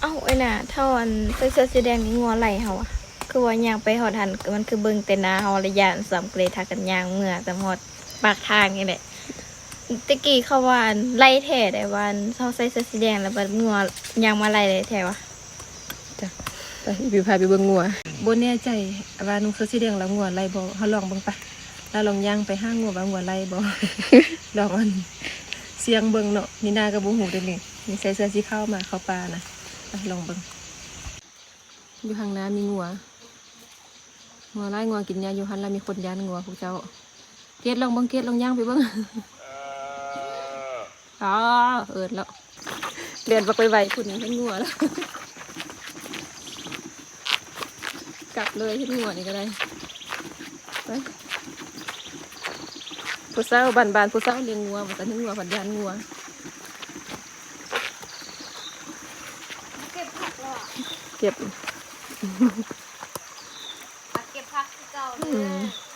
ເອົ້າ ເອີຍນາ ເທົ່າອັນໃສ່ເສື້ອສີແດງນີ້ງົວໄລ່ເຮົາຫວາ? ຄືວ່າຍ່າງໄປຮອດຫັ້ນ ມັນຄືເບິ່ງແຕ່ໜ້າເຮົາລະຢ້ານຊ້ຳ ກໍເລີຍພາກັນຍ່າງເມືອ ຈະຮອດປາກທາງນີ້ແຫຼະ. ແຕ່ກີ້ເຂົາວ່າອັນໄລ່ແທ້ໃດ ວ່າອັນເຮົາໃສ່ເສື້ອສີແດງ ແລ້ວບັດງົວຍ່າງມາໄລ່ເລີຍແທ້ຫວາ? ຈ້ະ ໄປ ຊິພາໄປເບິ່ງງົວ. ບໍ່ແນ່ໃຈວ່ານຸ່ງເສື້ອສີແດງແລ້ວງົວໄລ່ບໍ່ ເຮົາລອງເບິ່ງປະ. ລາວລອງຍ່າງໄປຫາງົວວ່າງົວໄລ່ບໍ່ ລອງອັນສ່ຽງເບິ່ງເນາະ. ນີ້ນາກໍບໍ່ຮູ້ເດ້ນີ້ ນີ້ໃສ່ເສື້ອສີຂາວມາເຂົ້າປ່ານະ. ໄປ ລອງເບິ່ງ. ຢູ່ຂ້າງໜ້າມີງົວ ງົວຫຼາຍ ງົວກິນຫຍ້າຢູ່ຫັ້ນລະ ມີຄົນຢ້ານງົວພວກເຈົ້າ. ເກດ ລອງເບິ່ງ ເກດ ລອງຍ່າງໄປເບິ່ງ. ອໍ ເອີ້ນແລ້ວ ແລ່ນບັກໄວໆ ພຸ້ນ ເຫັນງົວແລ້ວ ກັບເລີຍ ເຫັນງົວນີ້ກໍໄດ້. ໄປ ຜູ້ສາວບ້ານໆ ຜູ້ສາວລ້ຽງງົວ ວ່າຊັ້ນ ເຫັນງົວພັດຢ້ານງົວ. ເກັບຜັກແລ້ວ ເກັບ ມາເກັບຜັກຄືເກົ່າເດີ. ອືມ